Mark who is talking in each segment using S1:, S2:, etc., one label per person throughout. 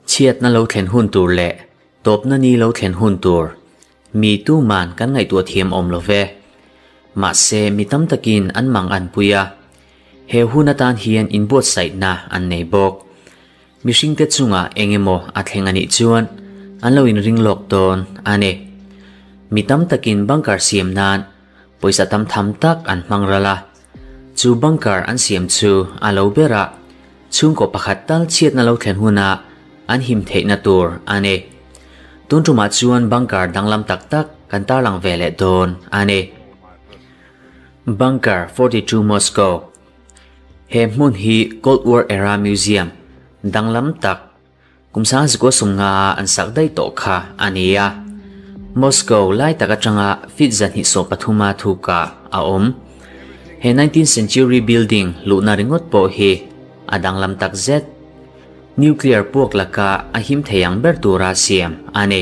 S1: Chhiatna lo thlen hun tur leh tawpna ni lo thlen hun tur mi tuman kan ngaihtuah thiam awm lo ve. Mahse mi tam takin an mang an pui a, he hun atan hian inbuatsaihna an nei bawk. Mihringte chungah eng emaw a thleng a nih chuan an lo inring lawk dawn a ni. Mi tam takin bunker siam nan pawisa tam tham tak an hmang ral a. Chu bunker an siam chu a lo ber a, chhungkaw pakhat tal chhiatna lo thlen huna an him theihna tur a ni. Tun tumah chuan bunker danglam tak tak kan tarlang ve leh dawn a ni. Bunker 42 Moscow He hmun hi Cold War era museum danglam tak kum 19 sumnga an sak daih tawh kha a ni a. Moscow lai tak atanga feet 230 a thuka a awm. He 19th century building luhna ringawt pawh hi a danglam tak zet. Nuclear puak laka a him theiang ber tura siam a ni.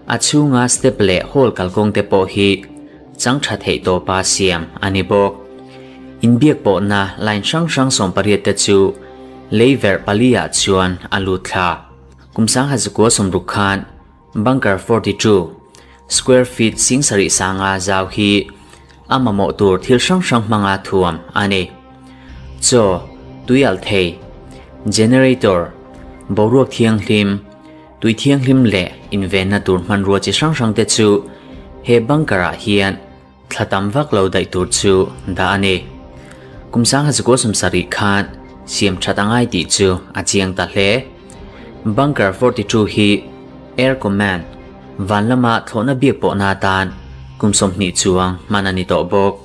S1: A chhunga step leh hall kalkawng te pawh hi chang tha theih tawpa siam a ni bawk. Inbiak pawhna line hrang hrang 18 te chu leiver pali ah chuan a lut thla. Kum 1960 khan Bunker 42 square feet sing sari sanga zau hi a mamawh tur thil hrang hrang hmanga thuam a ni. Chaw, tuial thei, generator, boruak thianghlim, tui thianghlim leh invenna tur hmanrua chi hrang hrang te chu he bunker ah hian thla tam vak lo daih tur chu dah a ni. Kum 1970 khan siam that angai tih chu a chiang ta hle. Bunker 42 hi Air Command van lama thlawhna biak pawhna atan kum 20 chuang hman a ni tawh bawk.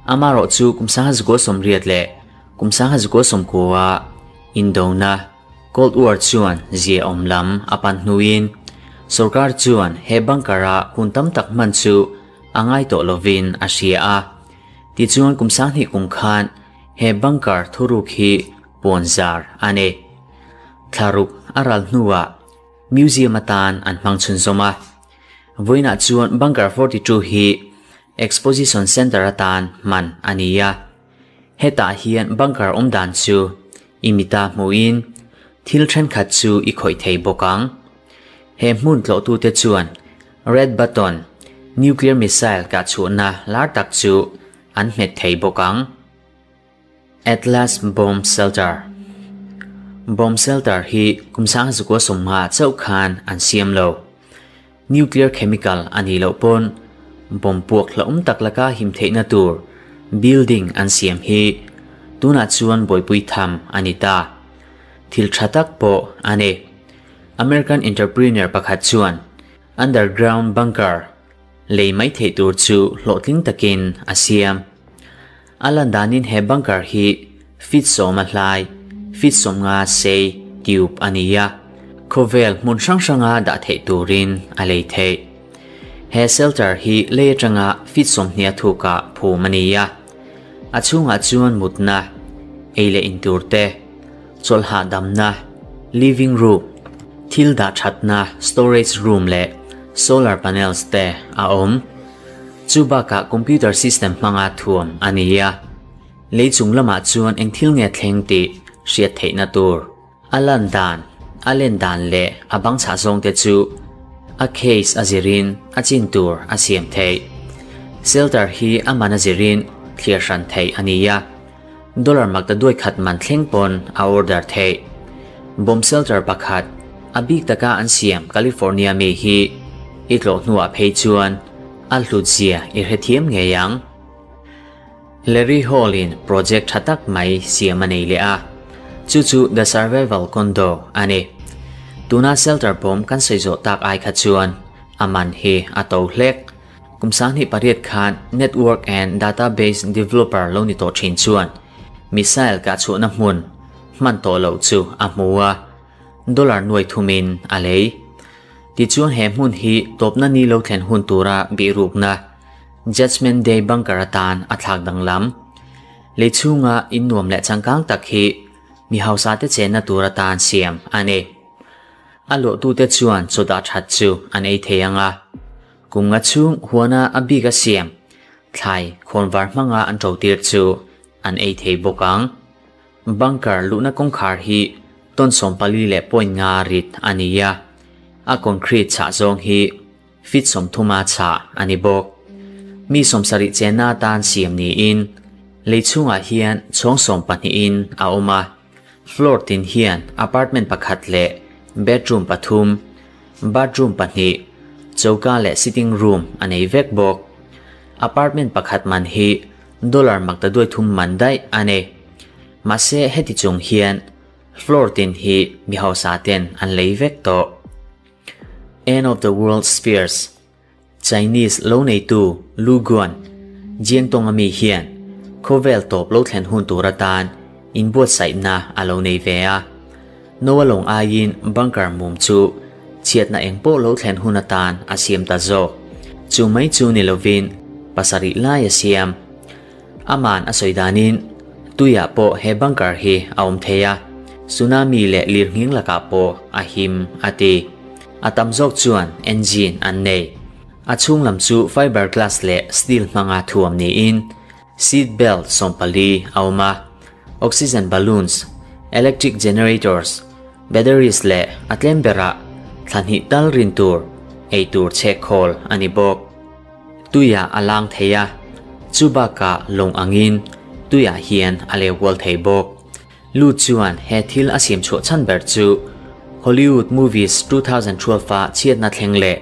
S1: Amarawh chu kum 1980 leh kum 1990 Indona Cold War chuan zia awm lam a pan hnuin sarkar chuan he bunker a hun tam tak hman chu a ngai tawh lovin a hria a. Tichuan kum 20 kum khan he bunker thuruk hi puanzar a ni. Thlaruk a ral hnuah museum atan an hmang chhun zawm a. Vawiinah chuan Bunker 42 hi Exposition Center atan hman a ni a. Hetah hian bunker awm dan chu i mita hmuin thil thenkhat chu i khawih thei bawk ang. He hmun tlawhtute chuan Red Button nuclear missile kah chhuahna lar tak chu an hmet thei bawk ang. Atlas Bomb Shelter Bomb shelter hi kum 1950 chauh khan an siam lo. Nuclear chemical a nih loh pawn bomb puak hlauhawm tak laka him theihna tur building an siam hi tunah chuan buaipui tham a ni ta. Thil tha tak pawh a ni. American entrepreneur pakhat chuan underground bunker lei mai theih tur chu hlawhtling takin a siam. A lan danin he bunker hi feet 10 a hlai, feet 50 sei tube a ni a. Khawvel hmun hrang hranga dah theih turin a lei theih. He shelter hi lei atanga feet 20 a thuka phum a ni a. A chhungah chuan mutna, ei leh in tur te, chawlhah damna, living room, thil dah thatna storage room leh solar panels te a awm. Chu bakah computer system hmanga thuam a ni a. Lei chung lamah chuan eng thil nge thleng tih hriat theihna tur. A lan dan, a len dan leh a bang chhah zawng te chu a case a zirin a chin tur a siam theih. Shelter hi a man a zirin thliar hran theih a ni a. Dollar makta duai khat man thleng pawn a order theih. Bomb shelter pakhat a bik taka an siam California mi hi i tlawh hnuah phei chuan a hlut zia i hrethiam ngei ang. Larry Hall in project tha tak mai siam a nei leh a. Chu chu The Survival Condo a ni. Tuna shelter bomb kan sawi zawh tak ai kha chuan a man hi a to hlek. Kum 28 khan network and database developer lo ni tawh thin chuan missile kah chhuahna hmun hman tawh loh chu a hmu a. Dollar nuai thumin a lei. Tichuan he hmun hi tawpna ni lo thlen hun tura bihrukna Judgment Day bunker atan a thlak danglam. Lei chhunga in nuam leh changkang tak hi mi hausa te chenna tur atan siam a ni. A luahtute chuan chaw dah that chu an ei thei anga. Kum nga chhung huana a bik a siam thlai khawnvar hmanga an ṭo tir chu an ei thei bawk ang. Bunker luhna kawngkhar hi ton 14 leh point nga rit a ni a, a concrete chhah zawng hi feet 30 a chhah a ni bawk. Mi 70 chenna atan siam niin lei chhungah hian chhawng 12 in a awm a, floor tin hian apartment pakhat leh bedroom pathum, bathroom pahnih, choka leh sitting room a nei vek bawk. Apartment pakhat man hi dollar maktaduai thum man daih a ni. Mahse heti chung hian floor tin hi mi hausa ten an lei vek tawh. End of the World Spheres, Chinese lo neitu Lu Guan, Jiangdong a mi hian khawvel tawp lo thlen hun tur atan inbuatsaihna a lo nei ve a. Noa lawng aiin bunker mum chu chhiatna eng pawh lo thlen hun atan a siam ta zawk. Chu mai chu ni lovin pasarih lai a siam. Aman a sawi danin tuiah pawh he bunker hi a awm thei a, tsunami leh lirnghing lakah pawh a him a ti. A tam zawk chuan engine an nei. A chhung lam chu fiberglass leh steel hmanga thuam niin seat belt 14 a awm a, oxygen balloons, electric generators, batteries leh a tlem berah thla hnih tal rin tur ei tur chhek khawl a ni bawk. Tuiah a lang thei a, chu bakah lawng angin tuiah hian a leu kual thei bawk. Lu chuan he thil a siam chhuah chhan ber chu Hollywood movies 2012 a chhiatna thleng leh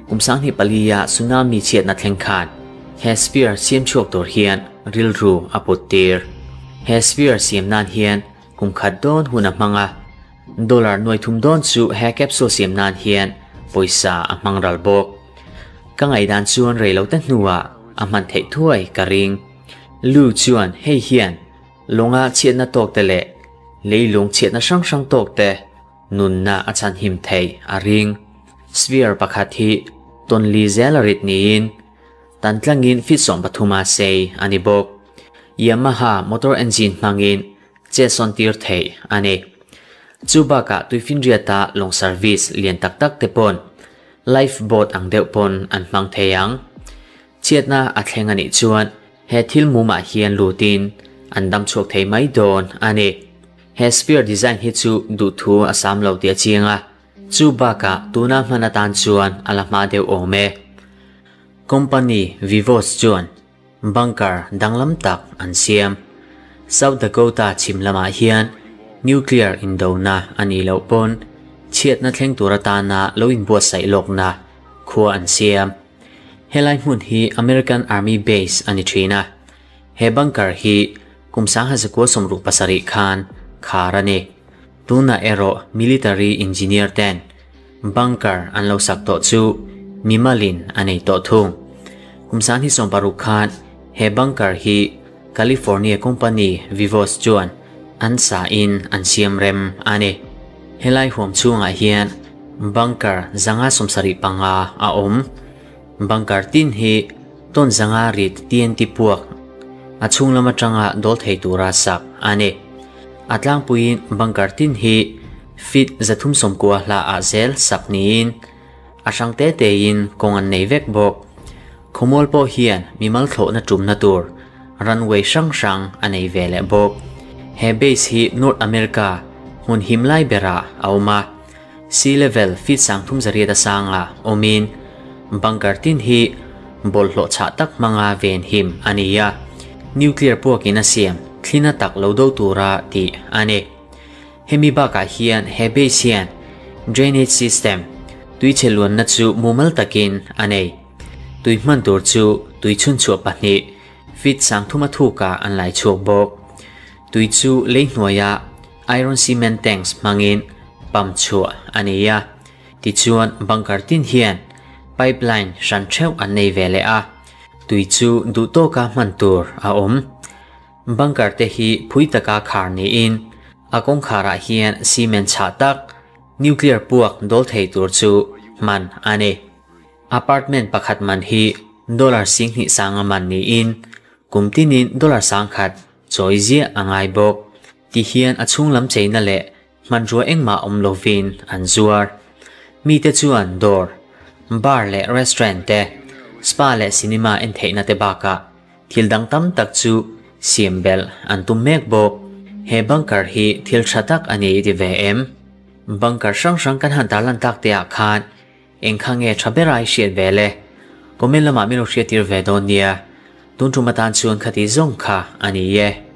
S1: kum 2004 a tsunami chhiatna thleng khan he sphere siam chhuak tur hian rilru a put tir. He sphere siam nan hian kum khat dawn hun a hmang a, dollar nuai thum dawn chu he capsule siam nan hian pawisa a hmang ral bawk. Ka ngaihdan chuan rei lo te hnuah a hman theih thuai ka ring. Lu chuan hei hian lawnga chhiatna tawk te leh leilung chhiatna hrang hrang tawk te nunna a chhan him thei a ring. Sphere pakhat hi ton li zel a rit niin tan tlangin feet 13 a sei a ni bawk. Yamaha motor engine hmangin che sawn tir theih a ni. Chu bakah tuifinriata lawng service lian tak tak te pawn life boat ang deuh pawn an hmang thei ang. Chhiatna a thleng a nih chuan he thil mumah hian lutin an dam chhuak thei mai dawn a ni. He sphere design hi chu duhthu a sam lo tih a chiang a, chu bakah tuna hman atan chuan a la hma deuh awm e. Company Vivos chuan bunker danglam tak an siam. South Dakota chhim lamah hian nuclear indona a nih loh pawn chhiatna thleng tur atana lo inbuatsaih lawkna khua an siam. Helai hmun hi American Army Base a ni thin a. He bunker hi kum 1967 khan khar a ni. Tuna erawh military engineer ten bunker an lo sak tawh chu mimalin a nei tawh thung. Kum 2060 khan he bunker hi California company Vivos chuan an sa in an siam rem a ni. Helai huam chhungah hian bunker 575 a awm. Bunker tin hi ton 500 rit TNT puak a chhung lam atanga dawl thei tura sak a ni. A tlangpuiin bunker tin hi feet 390 hla ah zel sak niin a hrang te tein kawng an nei vek bawk. Khawmual pawh hian mimal thlawhna tumna tur runway hrang hrang a nei ve leh bawk. He base hi North America hmun him lai berah a awm a, sea level feet 380 a sanga awmin bunker tin hi bawlhhlawh chhah tak hmanga ven him a ni a, nuclear puakin a siam thlina tak lo do tura tih a ni. Hemi bakah hian he base hian drainage system tui chhe luanna chu mumal takin a nei. Tui hman tur chu tui chhun chhuah pahnih feet 300 a thuka an lai chhuak bawk. Tui chu lei hnuaia iron cement tanks hmangin pump chhuah a ni a. Tichuan bunker tin hian pipeline hran theuh an nei ve leh a, tui chu duh tawka hman tur a awm. Bunker te hi phui taka khar niin a kawngkharah hian cement chhah tak nuclear puak dawl thei tur chu hman a ni. Apartment pakhat man hi dollar 20,000 sanga man niin kum tinin dollar 100 chawi ziah a ngai bawk. Ti hian a chhung lam cheina leh hmanrua engmah awm lovin an zuar. Mi te chuan dawr, bar leh restaurant te, spa leh cinema en theihna te bakah thil dang tam tak chu siam belh an tum mek bawk. He bunker hi thil tha tak a ni i ti ve em? Bunker hrang hrang kan han tarlan tak te ah khan eng kha nge tha ber a i hriat ve le? Comment lamah min lo hriattir ve dawn nia. Tun tum atan chuan khati zawng kha a ni e.